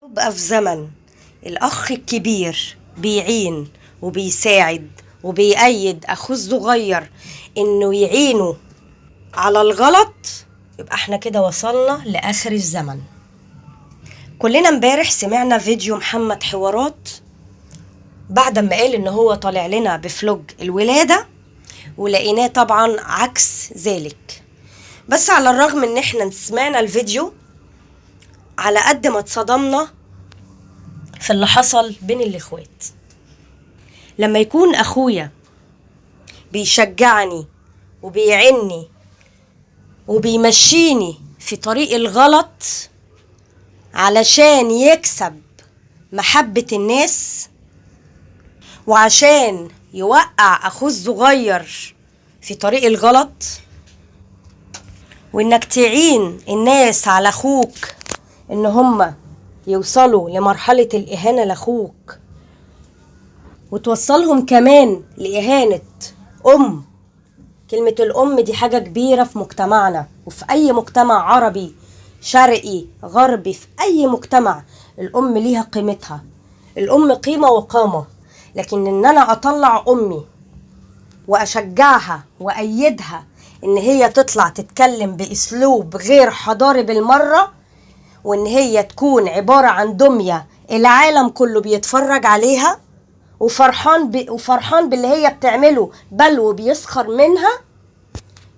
نبقى في زمن الأخ الكبير بيعين وبيساعد وبيأيد أخوه الصغير إنه يعينه على الغلط، يبقى احنا كده وصلنا لآخر الزمن. كلنا امبارح سمعنا فيديو محمد حوارات بعد ما قال إن هو طالع لنا بفلوج الولادة، ولقيناه طبعا عكس ذلك. بس على الرغم إن احنا سمعنا الفيديو، على قد ما اتصدمنا في اللي حصل بين الإخوات. لما يكون أخويا بيشجعني وبيعني وبيمشيني في طريق الغلط علشان يكسب محبة الناس وعشان يوقع أخوه الصغير في طريق الغلط، وإنك تعين الناس على أخوك إن هم يوصلوا لمرحلة الإهانة لأخوك وتوصلهم كمان لإهانة أم. كلمة الأم دي حاجة كبيرة في مجتمعنا وفي أي مجتمع عربي شرقي غربي، في أي مجتمع الأم ليها قيمتها، الأم قيمة وقامة. لكن إن أنا أطلع أمي وأشجعها وأيدها إن هي تطلع تتكلم بأسلوب غير حضاري بالمرة، وإن هي تكون عبارة عن دمية العالم كله بيتفرج عليها وفرحان باللي هي بتعمله بل وبيسخر منها،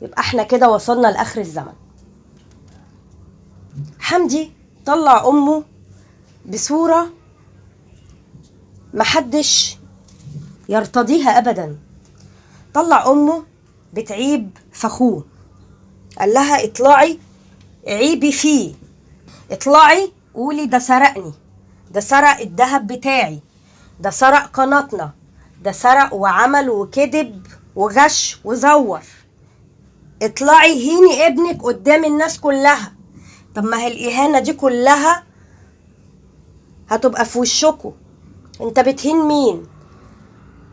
يبقى احنا كده وصلنا لآخر الزمن. حمدي طلع أمه بصورة محدش يرتضيها أبدا. طلع أمه بتعيب فخوه، قال لها اطلعي عيبي فيه، اطلعي قولي ده سرقني، ده سرق الذهب بتاعي، ده سرق قناتنا، ده سرق وعمل وكذب وغش وزور، اطلعي هيني ابنك قدام الناس كلها. طب ما هي الإهانة دي كلها هتبقى في وشكوا. انت بتهين مين؟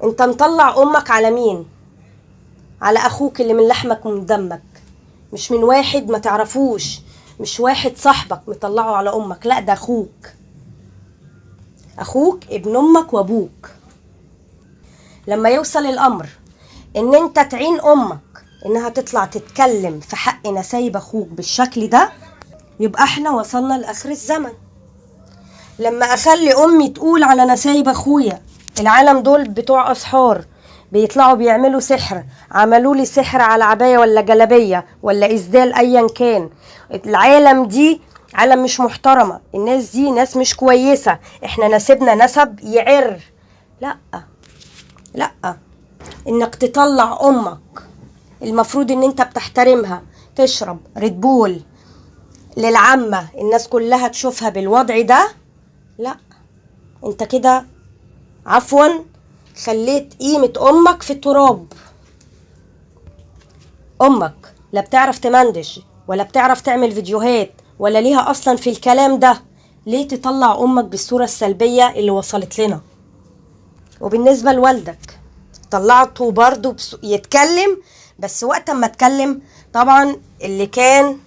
انت مطلع امك على مين؟ على اخوك اللي من لحمك ومن دمك، مش من واحد ما تعرفوش، مش واحد صاحبك مطلعه على امك، لا ده اخوك، اخوك ابن امك وابوك. لما يوصل الامر ان انت تعين امك انها تطلع تتكلم في حق نسايب اخوك بالشكل ده، يبقى احنا وصلنا لاخر الزمن. لما اخلي امي تقول على نسايب اخويا العالم دول بتوع اسحار، بيطلعوا بيعملوا سحر، عملوا لي سحر على عباية ولا جلابية ولا إسدال ايا كان، العالم دي عالم مش محترمة، الناس دي ناس مش كويسة، احنا نسبنا نسب يعر. لا لا، انك تطلع امك المفروض ان انت بتحترمها تشرب ريد بول للعامة الناس كلها تشوفها بالوضع ده، لا انت كده عفوا خليت قيمة امك في التراب. امك لا بتعرف تمندش ولا بتعرف تعمل فيديوهات ولا ليها اصلا في الكلام ده، ليه تطلع امك بالصورة السلبية اللي وصلت لنا؟ وبالنسبة لوالدك طلعته برضو يتكلم، بس وقت ما اتكلم طبعا اللي كان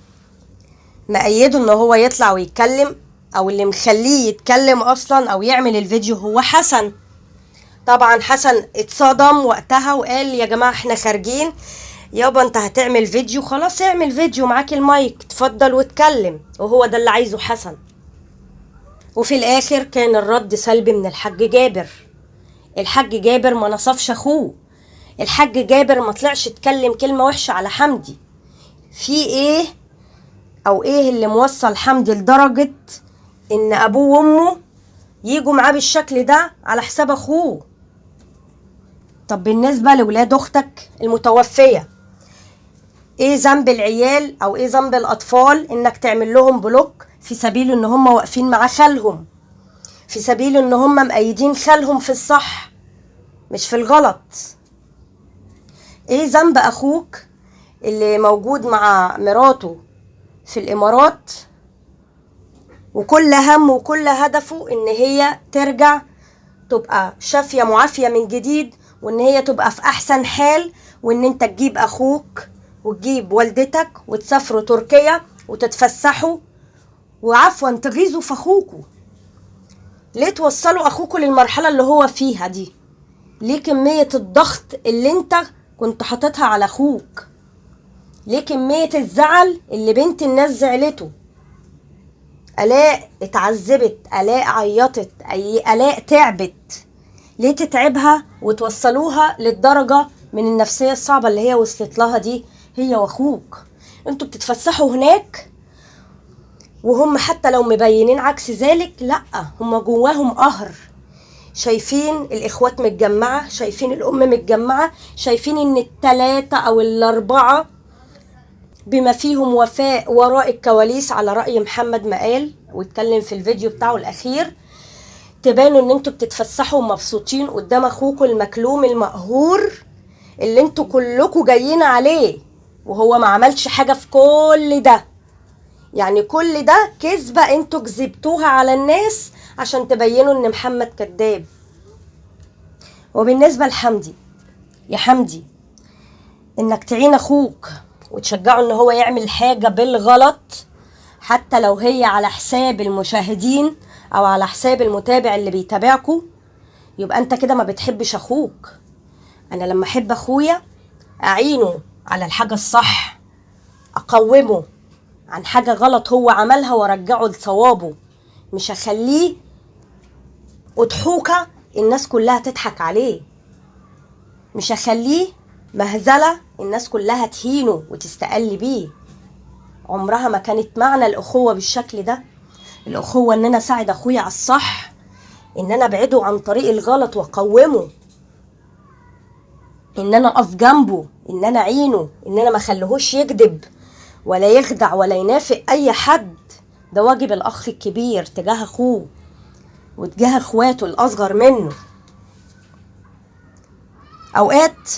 مأيده ان هو يطلع ويتكلم او اللي مخليه يتكلم اصلا او يعمل الفيديو هو حسن. طبعا حسن اتصدم وقتها وقال يا جماعة احنا خارجين، يابا انت هتعمل فيديو، خلاص اعمل فيديو معاك المايك اتفضل واتكلم، وهو ده اللي عايزه حسن. وفي الاخر كان الرد سلبي من الحاج جابر. الحاج جابر ما نصفش اخوه، الحاج جابر ما طلعش اتكلم كلمة وحشة على حمدي. في ايه او ايه اللي موصل حمدي لدرجة ان ابوه وامه يجوا معاه بالشكل ده على حساب اخوه؟ طب بالنسبة لولاد اختك المتوفية، ايه ذنب العيال او ايه ذنب الاطفال انك تعمل لهم بلوك في سبيل ان هم واقفين مع خالهم، في سبيل ان هم مأيدين خالهم في الصح مش في الغلط؟ ايه ذنب اخوك اللي موجود مع مراته في الامارات وكل همه وكل هدفه ان هي ترجع تبقى شافية معافية من جديد، وان هي تبقى في احسن حال، وان انت تجيب اخوك وتجيب والدتك وتسافروا تركيا وتتفسحوا وعفوا تغيظوا في اخوكوا؟ ليه توصلوا اخوكوا للمرحلة اللي هو فيها دي؟ ليه كمية الضغط اللي انت كنت حاططها على اخوك؟ ليه كمية الزعل اللي بنت الناس زعلته؟ الاء اتعذبت، الاء عيطت، الاء تعبت. ليه تتعبها وتوصلوها للدرجة من النفسية الصعبة اللي هي وصلت لها دي هي واخوك؟ انتوا بتتفسحوا هناك وهم حتى لو مبينين عكس ذلك، لا هم جواهم قهر، شايفين الاخوات متجمعة، شايفين الام متجمعة، شايفين ان التلاتة او الاربعة بما فيهم وفاء وراء الكواليس على رأي محمد مقال واتكلم في الفيديو بتاعه الاخير، تبانوا ان انتوا بتتفسحوا ومبسوطين قدام اخوكم المكلوم المقهور اللي انتوا كلكم جايين عليه، وهو ما عملش حاجة في كل ده. يعني كل ده كذبة انتوا كذبتوها على الناس عشان تبينوا ان محمد كذاب. وبالنسبة لحمدي، يا حمدي انك تعين اخوك وتشجعه ان هو يعمل حاجة بالغلط حتى لو هي على حساب المشاهدين او على حساب المتابع اللي بيتابعكوا، يبقى انت كده ما بتحبش اخوك. انا لما احب اخويا اعينه على الحاجة الصح، اقومه عن حاجة غلط هو عملها وارجعه لصوابه، مش اخليه اضحوكة الناس كلها تضحك عليه، مش اخليه مهزلة الناس كلها تهينه وتستقل بيه. عمرها ما كانت معنى الأخوة بالشكل ده. الأخوة إن أنا أساعد أخويا على الصح، إن أنا أبعده عن طريق الغلط وأقومه، إن أنا أقف جنبه، إن أنا أعينه، إن أنا ما أخليهوش يكذب ولا يخدع ولا ينافق أي حد. ده واجب الأخ الكبير تجاه أخوه وتجاه أخواته الأصغر منه. أوقات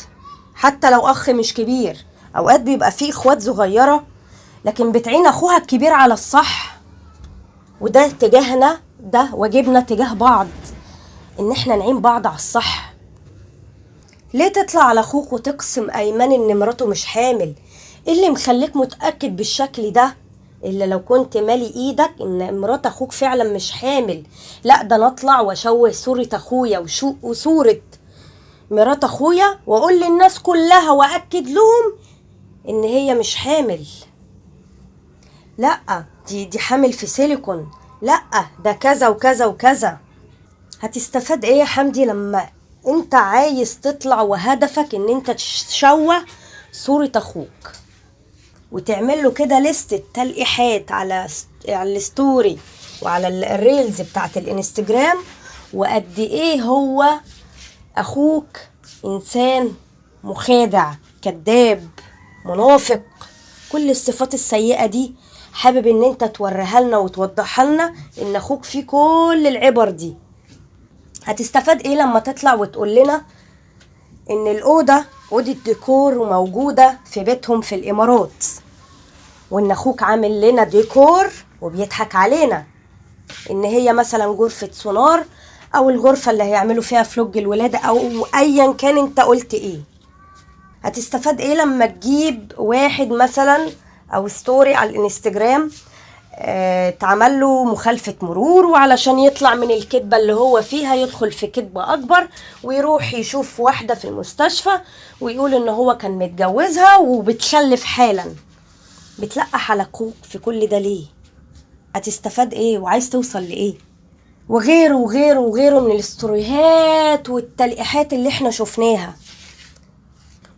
حتى لو أخ مش كبير، أوقات بيبقى فيه إخوات صغيرة لكن بتعين أخوها الكبير على الصح، وده تجاهنا، ده واجبنا تجاه بعض، إن إحنا نعين بعض على الصح. ليه تطلع على أخوك وتقسم أيمان إن مراته مش حامل؟ إيه اللي مخليك متأكد بالشكل ده؟ إلا لو كنت مالي إيدك إن مرات أخوك فعلا مش حامل. لا ده أنا أطلع وأشوه صورة أخويا وصورة مرات أخويا وأقول للناس كلها وأكد لهم إن هي مش حامل. لا دي حامل في سيليكون، لا ده كذا وكذا وكذا. هتستفاد ايه يا حمدي لما انت عايز تطلع وهدفك ان انت تشوه صورة اخوك وتعمل له كده لستة تلقيحات على ال story وعلى ال reels بتاعت الانستجرام، وقد ايه هو اخوك انسان مخادع كذاب منافق، كل الصفات السيئة دي حابب ان انت توريها لنا وتوضحها لنا ان اخوك فيه كل العبر دي. هتستفاد ايه لما تطلع وتقول لنا ان الاوضه اوضه ديكور وموجوده في بيتهم في الامارات، وان اخوك عامل لنا ديكور وبيضحك علينا ان هي مثلا غرفه سونار او الغرفه اللي هيعملوا فيها vlog الولاده او ايا كان انت قلت ايه؟ هتستفاد ايه لما تجيب واحد مثلا او story على الانستجرام اتعمل له مخالفة مرور، وعلشان يطلع من الكذبة اللي هو فيها يدخل في كذبة أكبر ويروح يشوف واحدة في المستشفى ويقول إن هو كان متجوزها وبتخلف حالا؟ بتلقح على أخوك في كل ده ليه؟ هتستفاد إيه وعايز توصل لإيه؟ وغيره وغيره وغيره من الاستوريهات والتلقيحات اللي احنا شفناها.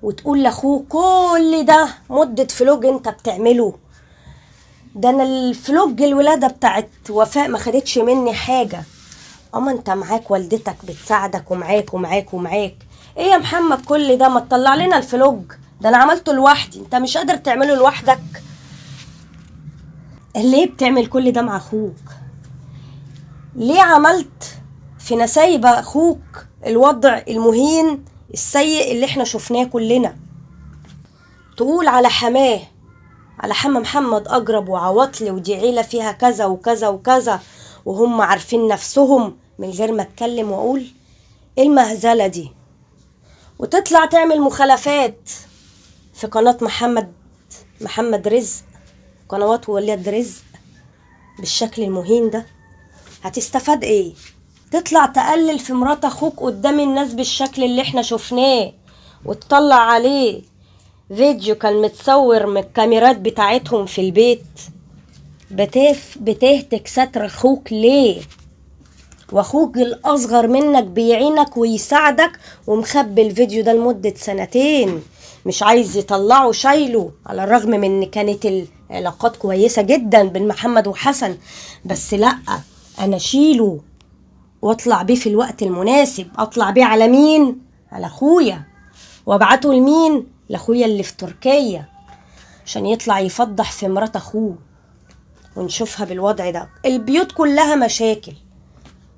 وتقول لاخوك كل ده مدة vlog انت بتعمله ده، انا ال vlog الولادة بتاعت وفاء ما خدتش مني حاجة. اما انت معاك والدتك بتساعدك ومعاك ومعاك ومعاك، ايه يا محمد كل ده؟ ما تطلع لنا ال vlog ده، انا عملته لوحدي، انت مش قادر تعمله لوحدك. ليه بتعمل كل ده مع اخوك؟ ليه عملت في نسايب اخوك الوضع المهين السيء اللي احنا شفناه كلنا؟ تقول على حماه، على حما محمد أجرب وعواطلي ودي عيلة فيها كذا وكذا وكذا، وهم عارفين نفسهم من غير ما اتكلم واقول ايه المهزلة دي؟ وتطلع تعمل مخالفات في قناة محمد رزق، قنوات ولاد رزق، بالشكل المهين ده. هتستفاد ايه؟ تطلع تقلل في مرات اخوك قدام الناس بالشكل اللي احنا شفناه، وتطلع عليه فيديو كان متصور من الكاميرات بتاعتهم في البيت. بتهتك ستر اخوك ليه؟ واخوك الاصغر منك بيعينك ويساعدك ومخبي الفيديو ده لمدة سنتين، مش عايز يطلعه، شايله، على الرغم من ان كانت العلاقات كويسة جدا بين محمد وحسن، بس لا، انا شيله واطلع بيه في الوقت المناسب. اطلع بيه على مين؟ على اخويا. وابعته لمين؟ لاخويا اللي في تركيا، عشان يطلع يفضح في مرات اخوه ونشوفها بالوضع ده. البيوت كلها مشاكل،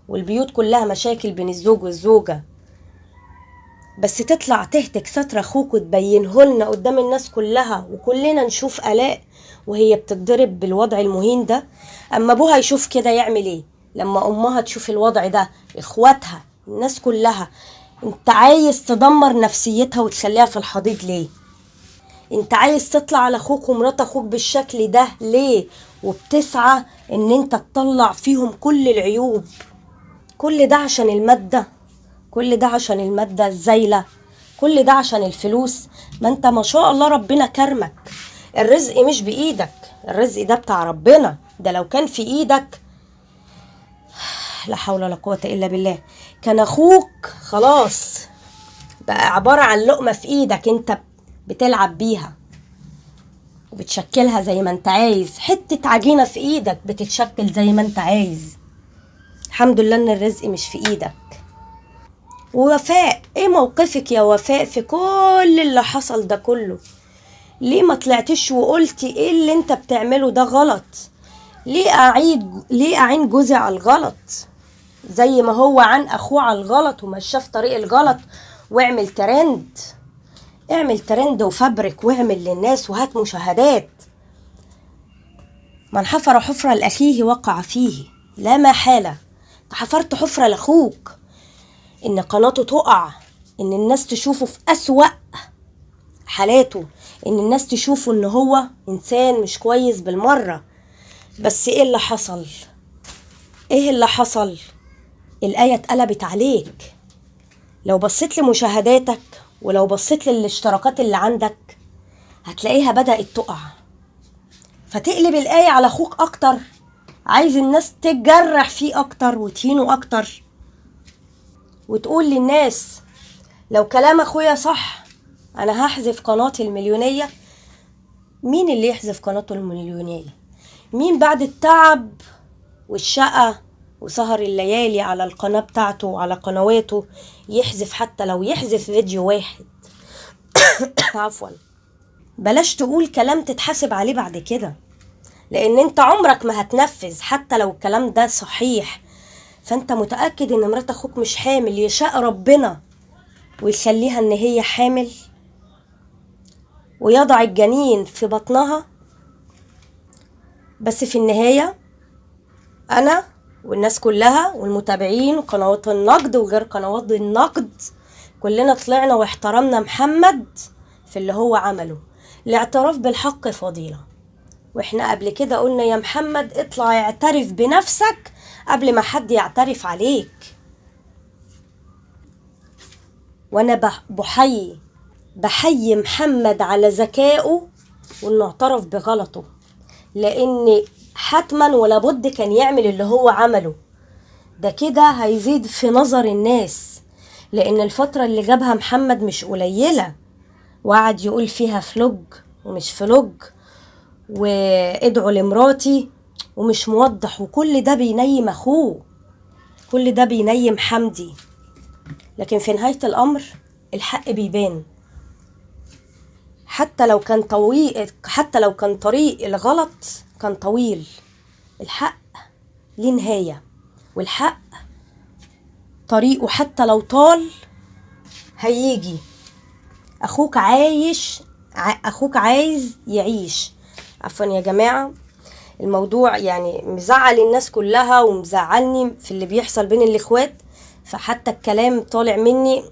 والبيوت كلها مشاكل بين الزوج والزوجة، بس تطلع تهتك ستر اخوك وتبينه لنا قدام الناس كلها، وكلنا نشوف آلاء وهي بتتضرب بالوضع المهين ده. اما ابوها يشوف كده يعمل ايه؟ لما امها تشوف الوضع ده، اخواتها، الناس كلها. انت عايز تدمر نفسيتها وتخليها في الحضيض ليه؟ انت عايز تطلع على اخوك ومرات اخوك بالشكل ده ليه؟ وبتسعى ان انت تطلع فيهم كل العيوب. كل ده عشان المادة، كل ده عشان المادة الزايلة، كل ده عشان الفلوس. ما انت ما شاء الله ربنا كرمك، الرزق مش بإيدك، الرزق ده بتاع ربنا، ده لو كان في إيدك لا حول ولا قوة إلا بالله كان أخوك خلاص بقى عبارة عن لقمة في إيدك، انت بتلعب بيها وبتشكلها زي ما انت عايز، حتة عجينة في إيدك بتتشكل زي ما انت عايز. الحمد لله ان الرزق مش في ايدك. ووفاء، ايه موقفك يا وفاء في كل اللي حصل ده كله؟ ليه ما طلعتش وقلتي ايه اللي انت بتعمله ده غلط؟ ليه اعين جوزي على الغلط زي ما هو عن اخوه على الغلط ومشاه في طريق الغلط؟ واعمل ترند، اعمل ترند وفبرك واعمل للناس وهات مشاهدات. من حفر حفرة لأخيه وقع فيه، لا محالة. حفرت حفرة لأخوك إن قناته تقع، إن الناس تشوفه في أسوأ حالاته، إن الناس تشوفه إن هو إنسان مش كويس بالمرة. بس إيه اللي حصل؟ إيه اللي حصل؟ الآية اتقلبت عليك. لو بصيت لمشاهداتك ولو بصيت للاشتراكات اللي عندك هتلاقيها بدأت تقع، فتقلب الآية على أخوك أكتر، عايز الناس تتجرح فيه أكتر وتهينه أكتر، وتقول للناس لو كلام أخويا صح أنا هحذف قناتي المليونية. مين اللي يحذف قناته المليونية؟ مين بعد التعب والشقة وسهر الليالي على القناة بتاعته وعلى قنواته يحذف، حتى لو يحذف فيديو واحد؟ عفوا، بلاش تقول كلام تتحاسب عليه بعد كده، لان انت عمرك ما هتنفذ حتى لو الكلام ده صحيح. فانت متأكد ان مرات اخوك مش حامل، يشاء ربنا ويخليها ان هي حامل ويضع الجنين في بطنها. بس في النهاية انا والناس كلها والمتابعين وقنوات النقد وغير قنوات النقد كلنا طلعنا واحترمنا محمد في اللي هو عمله. الاعتراف بالحق فضيلة، واحنا قبل كده قلنا يا محمد اطلع اعترف بنفسك قبل ما حد يعترف عليك. وانا بحيي محمد على ذكائه وانه اعترف بغلطه، لان حتما ولا بد كان يعمل اللي هو عمله ده، كده هيزيد في نظر الناس، لان الفترة اللي جابها محمد مش قليلة، وقعد يقول فيها فلوج ومش فلوج وادعوا لمراتي ومش موضح، وكل ده بينيم اخوه، كل ده بينيم حمدي. لكن في نهاية الامر الحق بيبان، حتى لو كان طويل، حتى لو كان طريق الغلط كان طويل، الحق ليه نهاية، والحق طريقه حتى لو طال هيجي. اخوك عايش، اخوك عايز يعيش. عفوا يا جماعة، الموضوع يعني مزعل الناس كلها ومزعلني في اللي بيحصل بين الاخوات، فحتى الكلام طالع مني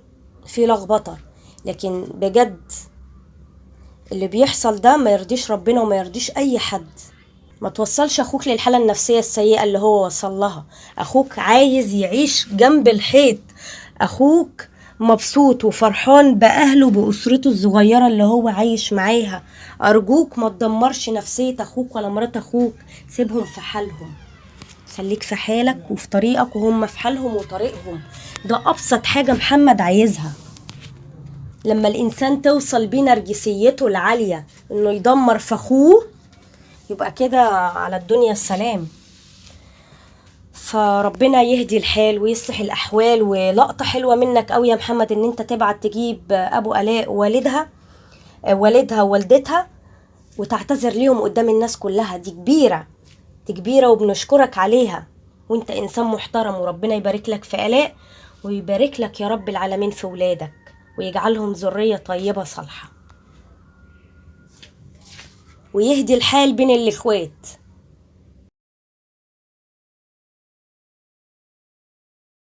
في لخبطة، لكن بجد اللي بيحصل ده ما يرضيش ربنا وما يرضيش اي حد. ما توصلش اخوك للحالة النفسية السيئة اللي هو وصل لها. اخوك عايز يعيش جنب الحيط، اخوك مبسوط وفرحان بأهله بأسرته الصغيرة اللي هو عايش معاها. أرجوك ما تدمرش نفسية أخوك ولا مرات أخوك، سيبهم في حالهم، خليك في حالك وفي طريقك وهم في حالهم وطريقهم. ده أبسط حاجة محمد عايزها. لما الإنسان توصل بيه نرجسيته العالية إنه يدمر في أخوه، يبقى كده على الدنيا السلام. فربنا يهدي الحال ويصلح الأحوال. ولقطة حلوة منك أوي يا محمد إن أنت تبعت تجيب أبو آلاء والدها ووالدتها وتعتذر ليهم قدام الناس كلها. دي كبيرة، دي كبيرة وبنشكرك عليها، وانت إنسان محترم، وربنا يبارك لك في آلاء ويبارك لك يا رب العالمين في ولادك ويجعلهم ذرية طيبة صالحة، ويهدي الحال بين الإخوات.